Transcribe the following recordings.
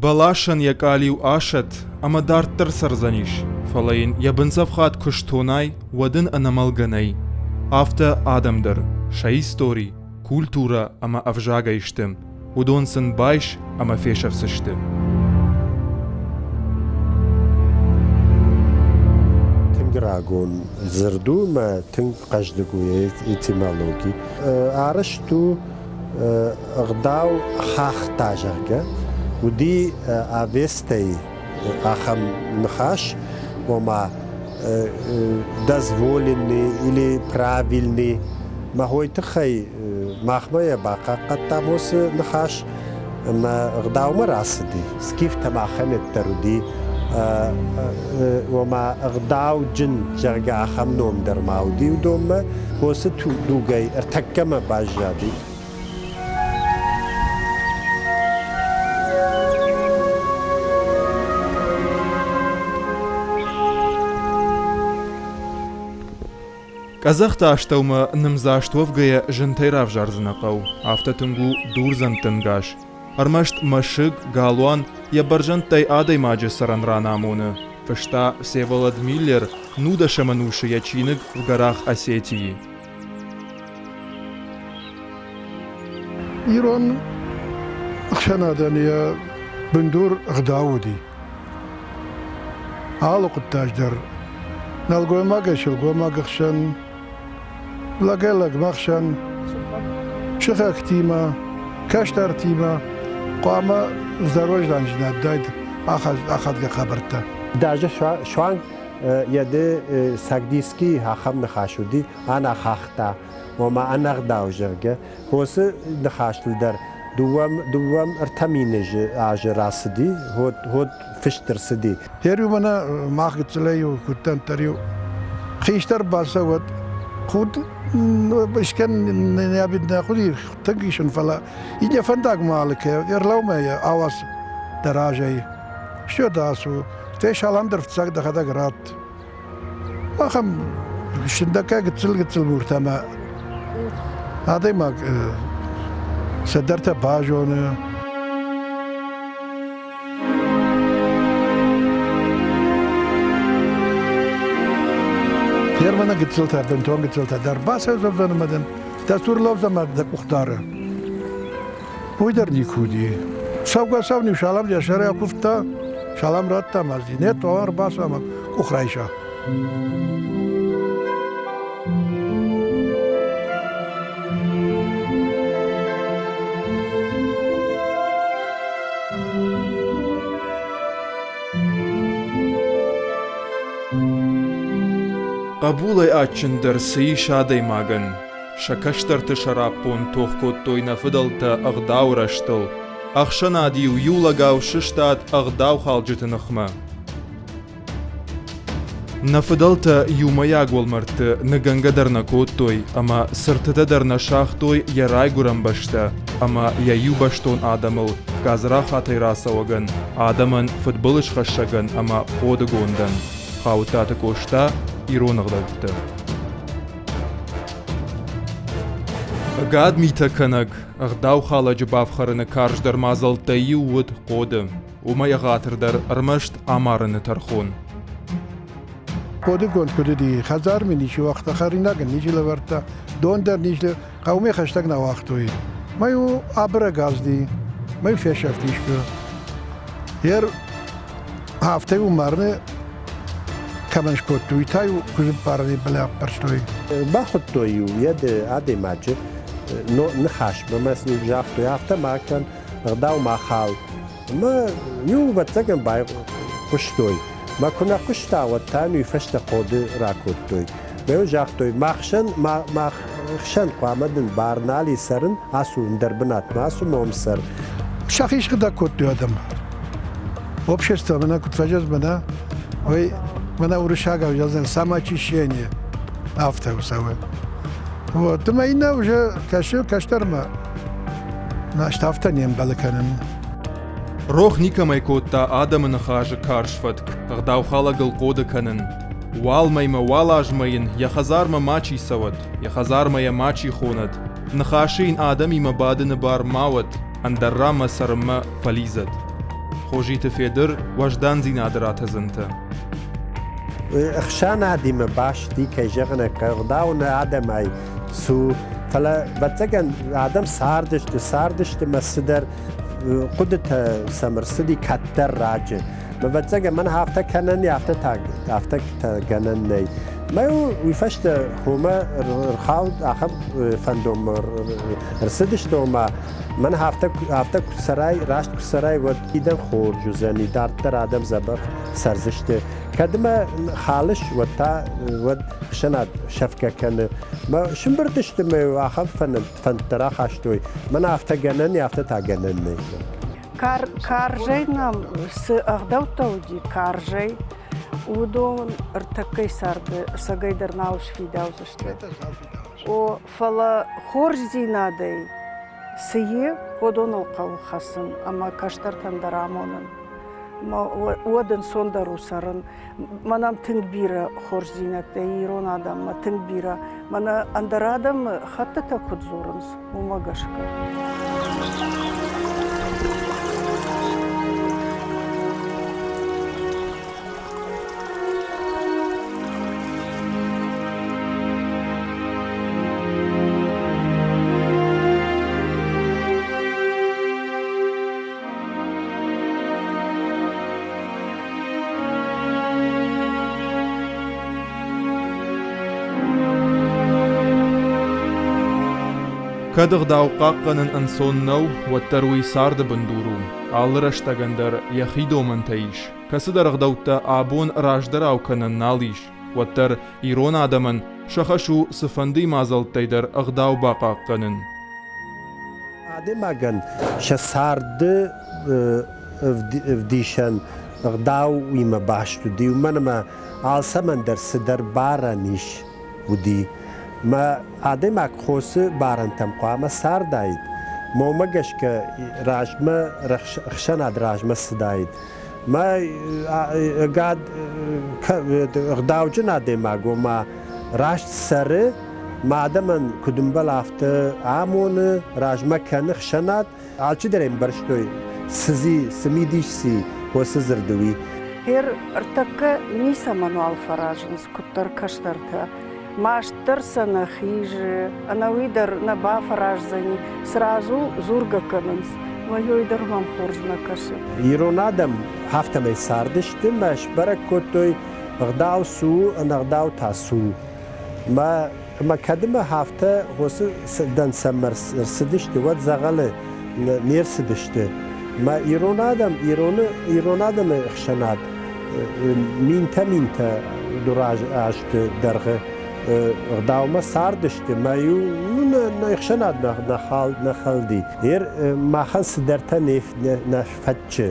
Бӕласӕн йӕ къалиу асӕтт ӕмӕ дарддӕр цӕрдзӕнис, фӕлӕ йын йӕ бындзӕфхад куы стонай, уӕд ын ӕнӕмӕлгӕ нӕй. Афтӕ адӕм дӕр, сӕ истори, культурӕ ӕмӕ ӕвзагӕй сты, уыдон сын байс ӕмӕ фесӕфдзысты. Тынг рагон дзырд у мӕ тынг хъӕздыг у йӕ этимологи. Арӕзт у ӕгъдау хӕхтӕ, зӕгъгӕ, уыди Авестӕй ахӕм ныхас, ома дозволенный или правильный. Мӕ хойы тыххӕй махмӕ йӕ бахъахъхъӕдтам уыцы ныхас ӕмӕ ӕгъдаумӕ рацыди. Скифтӕ махӕн дӕр уыди, ома ӕгъдауджын, зӕгъгӕ, ахӕм ном дӕр ма уыди уыдонмӕ. Уыцы дугӕй ӕртӕккӕмӕ баззади. Къӕдзӕхты астӕумӕ нымдзаст уӕвгӕйӕ зынтӕй равзардзынӕ хъӕу, афтӕ тынг у дурдзӕндты нгас. Ӕрмӕст мӕсыг, галуан йӕ бӕрзӕндтӕй адӕймаджы цӕрӕнран амоны, фыста Всеволод Миллер нудӕсӕм ӕнусы йӕ чиныг В горах Осетии. Ирон ӕхсӕнадӕн йӕ бындур ӕгъдау уыди. Алы хъуыддаг дӕр нӕлгоймагӕй сылгоймагы хсӕн, лӕгӕй-лӕгмӕ хсӕн, сыхӕгтимӕ, кӕстӕртимӕ хъуамӕ здоровьдзинад ахадгӕ хабӕрттӕ. Даже суанг йӕ ды Сагдиски ахӕм ныхас уыди, ӕнӕхӕхтӕ, ома ӕнӕгъдау, зӕгъгӕ. Уыцы ныхӕстыл дӕр дыууӕм ӕртӕ мины азы рацыди, уӕд фыст ӕрцыди. Ериу мӕнӕ мах гыццылӕй-иу куыддӕриддӕр-иу хистӕр бацӕуӕд, худ искӕн нӕ хъуыди тынг исын, фӕлӕ иннӕ фӕндагмӕ алыкӕ ӕрлӕумӕ йӕ ауадз дӕ разӕй. Все да ацу, стӕй салам дӕр фыццаг дӕхӕдӕг ратт. Ахӕм сындӕггай гыццыл-гыццыл муртӕ ӕмӕ адӕймаг цыдӕртӕ базоны. Германы гыццылтӕ, бынтон гыццылтӕ дӕр бацӕудзӕн ӕмӕ дын дӕ цур лӕудзӕн ӕмӕ дӕ къух дары. Уый дӕр никуы уыди. Цӕугӕ-цӕуын-иу салам йӕ сӕрӕй акуывта, салам радта ӕмӕ нет, ӕрбацу ӕмӕ къух райса. Хъӕбулӕй адджындӕр цы ис адӕймагӕн? Сӕ кӕстӕрты сӕраппонд тох кодтой нӕ фыдӕлтӕ ӕгъдауы рӕзтыл. Ӕхсӕнад-иу иу лӕгау сыстад ӕгъдаухалджыты ныхмӕ. Нӕ фыдӕлтӕ иумӕйаг уӕлмӕрдты ныгӕнгӕ дӕр нӕ кодтой ӕмӕ цыртытӕ дӕр нӕ сагътой йӕ райгуырӕн бӕстӕ ӕмӕ йӕ иубӕстон адӕмыл гадзрахатӕй рацӕуӕгӕн, адӕмӕн фыдбылызхӕссӕгӕн ӕмӕ хъодыгондӕн. Хауыттаты Къоста ирон ӕгъдӕутты. Ӕгад митӕ кӕнӕг, ӕгъдаухалӕджы бафхӕрыны карздӕр мадзӕлттӕй иу уыд хъоды. Уымӕй ӕгъатырдӕр ӕрмӕст амарыны тӕрхон. Хъодыгонд куыд уыди, хӕдзармӕ ничи уагъта, хӕринаг ын ничи лӕвӕрдта, дон дӕр ничи, хъӕумӕ хӕстӕг нӕ уагътой. Мӕ-иу абырӕг азди, мӕ-иу фесӕфт искуы. Ер афтӕ-иу марыны кӕмӕн скодтой, уый та-иу куыдзы барӕй балӕппӕрстой. Бахуыдтой-иу йӕ адӕймаджы ныхасмӕ мӕ сын загътой, афтӕ ма кӕн, ӕгъдау ма хал. Ӕмӕ иу, ӕвӕццӕгӕн, байхъуыстой. Мӕ куы нӕ хъуыста, уӕд та уый фӕстӕ хъоды ракодтой. Мӕ загътой, мах мах хсӕн хъуамӕ дын бар нал и цӕрын, ацу ӕндӕр бынатмӕ, ацу ном цӕр. Сӕхи схъыдӕг кодтой адӕм. Общество мӕнӕ куыд фӕзӕгъы мӕнӕ, уый мӕнӕ уырыссагау зӕгъдзӕн самоочищение, афтӕ цӕуы. Вот, ӕмӕ иннӕ уже кӕсы кӕстӕрмӕ, Наст афтӕ не мбӕлы кӕнын. Рох никӕмӕй кодта адӕмы ныхасы карз фӕтк, ӕгъдаухалӕгыл хъоды кӕнын. Уал мӕймӕ, уал азмӕ йын йӕ хӕдзармӕ мачи цӕуӕд, йӕ хӕдзармӕ йӕ мачи хонӕд, ныхасы йын адӕмимӕ бадыны бар ма уӕд, ӕндӕр ранмӕ цӕрынмӕ фӕлидзӕд. Хозиты Федыр уӕздандзинады ратӕдзӕнтӕ. Ӕхсӕнадимӕ баст и, кӕй зӕгъын ӕй хъӕуы, ӕгъдау нӕ адӕмӕй цу, фӕлӕ, ӕвӕццӕгӕн, адӕм цардысты, цардысты мӕ цыдӕр хъуыдытӕ сӕм ӕрцыди кӕддӕр раджы. Ӕвӕццӕгӕн, мӕн афтӕ кӕнӕн, афтӕ та афтӕ гӕнӕн нӕй. Мӕ уый фӕстӕ хомӕ рхауд ахӕм фӕндонмӕ ӕрцыдысты, ома мӕн афтӕ афтӕ куы цӕрай, раст куы цӕрай, уӕд идӕн хорз уыдзӕни, дарддӕр адӕм дзӕбӕх цӕрдзысты. Кӕд мӕ халыс, уӕд та уӕд ӕхсӕнад сӕфгӕ кӕны. Мӕ сымбырд сты мӕ ахӕм фӕндтӕ рахастой. Мӕн афтӕ гӕнӕн, афтӕ та гӕнӕн нӕй. Карзӕй нӕм цы ӕгъдӕуттӕ уыди, карзӕй, уыдон ӕртӕккӕй царды сӕгӕй дӕр нал сфидаудзысты. О, фӕлӕ хорздзинадӕй цы и, уыдоныл хъӕуы хӕцын ӕмӕ кӕстӕртӕн дӕр амонын. Уӕд ӕнцондӕр у цӕрын. Мӕнӕн тынг бирӕ хорздзинӕдтӕ ирон адӕммӕ, тынг бирӕ. Мӕнӕ ӕндӕр адӕмы хӕттытӕ куыд дзурынц, уымӕ гӕсгӕ. Кӕд ӕгъдау хъахъхъӕнын ӕнцон нӕу, уӕддӕр уый царды бындур у. Алы рӕстӕгӕн дӕр йӕхи домӕнтӕ ис. Кӕцыдӕр ӕгъдӕуттӕ абон раздӕрау кӕнӕн нал ис, уӕддӕр ирон адӕмӕн сӕ хӕс у цыфӕнды мадзӕлттӕй дӕр ӕгъдау бахъахъхъӕнын. Адӕймагӕн сӕ царды ӕвдисӕн ӕгъдауимӕ баст уыди, уымӕн ӕмӕ алцӕмӕн дӕр цыдӕр барӕн ис уыди. Мӕ адӕймаг хосы барӕнтӕм хъуамӕ цардаид, мӕ уымӕ гӕсгӕ размӕ ӕхсӕнад размӕ цыдаид. Мӕ ӕгад ӕгъдауджын адӕймаг, ома раст цӕры, мӕ адӕмӕн куыд ӕмбӕлы, афтӕ амоны, размӕ кӕны хсӕнад. Алчидӕр ӕмбӕрстой, цы зи, цы мидис си, уыцы дзырды уый. Гьер ӕртӕккӕ ницӕмӕнуал фӕразынц куыддӕр кӕстӕртӕ. Маст дӕр сӕ нӕ хизы, ӕнӕуи дӕр нӕ бафӕраздзӕни, сразу дзургӕ кӕнынц. Мӕ дӕр мӕм хорз нӕ кӕсы. Ирон адӕм афтӕмӕй цардысты мӕ сбӕрӕг кодтой, ӕгъдау цы у, ӕнӕгъдау та цы у. Мӕ ӕмӕ кӕдмӕ афтӕ уыцы дӕнцӕмӕ рцыдысты, уӕд дзӕгъӕлы не рцыдысты. Мӕ ирон адӕм, ироны, ирон адӕмы ӕхсӕнад минтӕ-минтӕ азты дӕргъы ӕгъдаумӕ цардысты, мӕ иу нӕ ӕхсӕнад нӕ хӕлди. Ер махӕн цыдӕртӕ нӕ фӕтчы.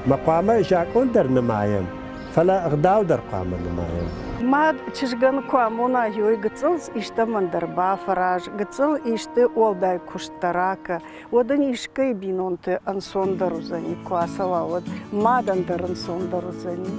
Мӕ хъуамӕ закъон дӕр нымайӕм, фӕлӕ ӕгъдау дӕр хъуамӕ нымайӕм. Мад чызгӕн куы амона, ёй гыццыл истӕмӕн дӕр бафӕраз, гыццыл исты уӕлдай куыст дӕр акӕ, уӕд ын искӕй бинонты ӕнцондӕр уыдзӕни, куы ацӕуа, уӕд мадӕн дӕр ӕнцондӕр уыдзӕни.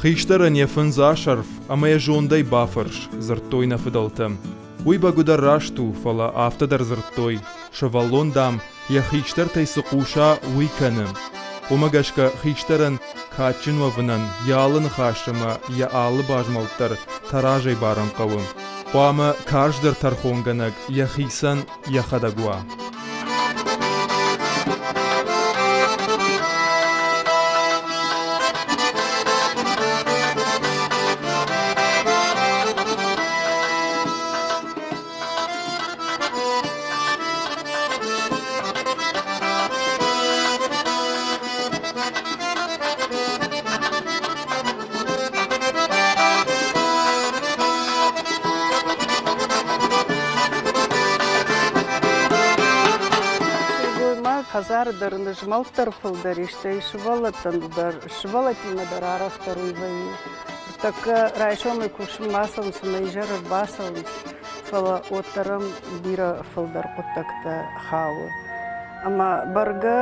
Хистӕрӕн йӕ фындз асӕрф ӕмӕ йӕ зондӕй бафӕрс, дзырдтой нӕ фыдӕлтӕ. Уый бӕгуыдӕр раст у, фӕлӕ афтӕ дӕр дзырдтой, сывӕллон, дам, йӕ хистӕртӕй цы хъуса, уый кӕны. Уымӕ гӕсгӕ хистӕрӕн кадджын уӕвынӕн йӕ алы ныхас ӕмӕ йӕ алы базмӕлд дӕр тӕразӕй барын хъӕуы. Хъуамӕ карздӕр тӕрхонгӕнӕг йӕхицӕн йӕхӕдӕг уа. Сылгоймаг хӕдзары дӕр нызмӕлд дӕр фылдӕр и, стӕй сывӕллӕттӕн дӕр, сывӕллӕттимӕ дӕр арӕхдӕр уый вӕййы. Ныртӕккӕ райсомӕй кусынмӕ ацӕуынц ӕмӕ изӕры ӕрбацӕуынц, фӕлӕ уӕддӕр ӕм бирӕ фылдӕр хъуыддӕгтӕ хауы. Ӕмӕ бӕргӕ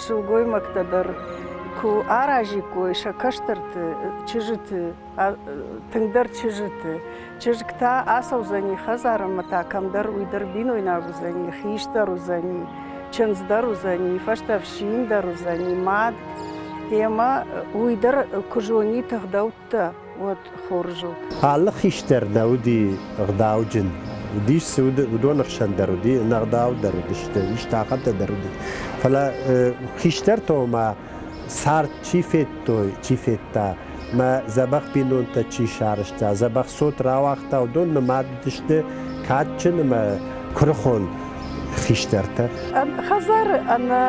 сылгоймӕгтӕ дӕр куы аразиккой сӕ кӕстӕрты, чызджыты, тынгдӕр чызджыты. Чызг та ацӕудзӕни хӕдзармӕ та кӕмдӕр уый дӕр бинойнаг уыдзӕни, хистӕр уыдзӕни. чындз дӕр уыдзӕни, фӕстӕ ӕфсин дӕр уыдзӕни, мад. Ӕмӕ уый дӕр куы зонид ӕгъдӕуттӕ, уӕд хорз у. Алы хистӕр нӕ уыди ӕгъдауджын. Уыдис цы уыдоны хсӕн дӕр уыди, ӕнӕгъдау дӕр уыдысты, исты ахӕмтӕ дӕр уыди. Фӕлӕ хистӕртӕ ома цард чи федтой, чи федта, мӕ дзӕбӕх бинонтӕ чи сарӕзта, дзӕбӕх цот рауагъта, уыдон нымад уыдысты кадджын ӕмӕ куырыхон хистӕртӕ. Хӕдзары ӕнӕ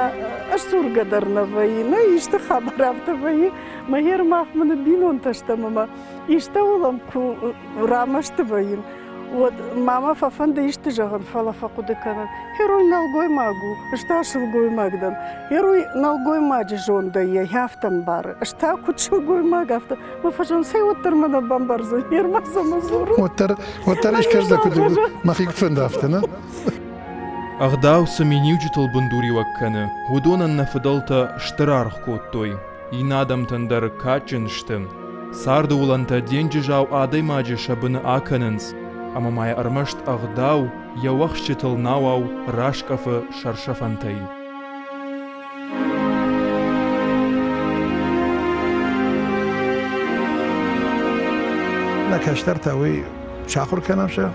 сдзургӕ дӕр нӕ вӕййы, нӕ исты хабар афтӕ вӕййы. Мӕ мах мын бинонтӕ стӕм ӕмӕ истӕуыл ӕм куы рамӕсты вӕййын, уӕд мамӕ фӕфӕнды исты зӕгъын, фӕлӕ фӕхъуыды кӕнын, герой нӕлгоймаг у, ӕз та сылгоймаг дӕн. Герой нӕлгоймаджы зондӕй йӕ афтӕ ӕмбары, ӕз та куыд сылгоймаг, афтӕ. Мӕ фӕзын, цӕй уӕддӕр мӕ нӕ бамбардзӕн, ме рмадзӕмӕ дзурын. Уӕддӕр, уӕддӕр искӕрдзӕ куыд мӕхи куыд фӕнды, афтӕ, нӕ? Ӕгъдау цы миниуджытыл бындуриуӕг кӕны, уыдонӕн нӕ фыдӕлтӕ стыр аргъ кодтой. Иннӕ адӕмтӕн дӕр кадджын сты. Царды уылӕнтӕ денджызау адӕймаджы сӕ быны акӕнынц, ӕмӕ ма йӕ ӕрмӕст ӕгъдау йӕ уӕхсчытыл науау раскъӕфы сӕрсӕфӕнтӕй. Нӕ кӕстӕртӕ уый сахуыр кӕнӕм сӕ.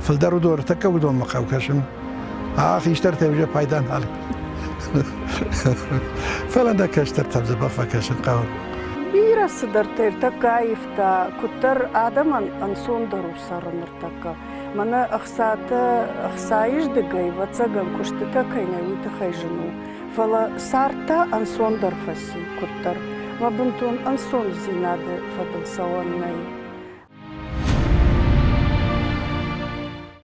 Фылдӕр уыдон ӕртӕккӕ уыдонмӕ хъӕуы кӕсын. А хистӕртӕ уже пайда нал. Фӕлӕ нӕ кӕстӕртӕм дзӕбӕх фӕкӕсын хъӕуы. Бирӕ цыдӕртӕ ӕртӕккӕ аивта, куыддӕр адӕмӕн ӕнцондӕр у цӕрын ныртӕккӕ. Мӕнӕ ӕхцатӕ ӕхцайы здыгӕй, ӕвӕццӕгӕн, куыстытӕ кӕй нӕй, уый тыххӕй зын у. Фӕлӕ цард та ӕнцондӕр фӕци куыддӕр. Мӕ бынтон ӕнцондзинады фӕдыл цӕуӕн нӕй.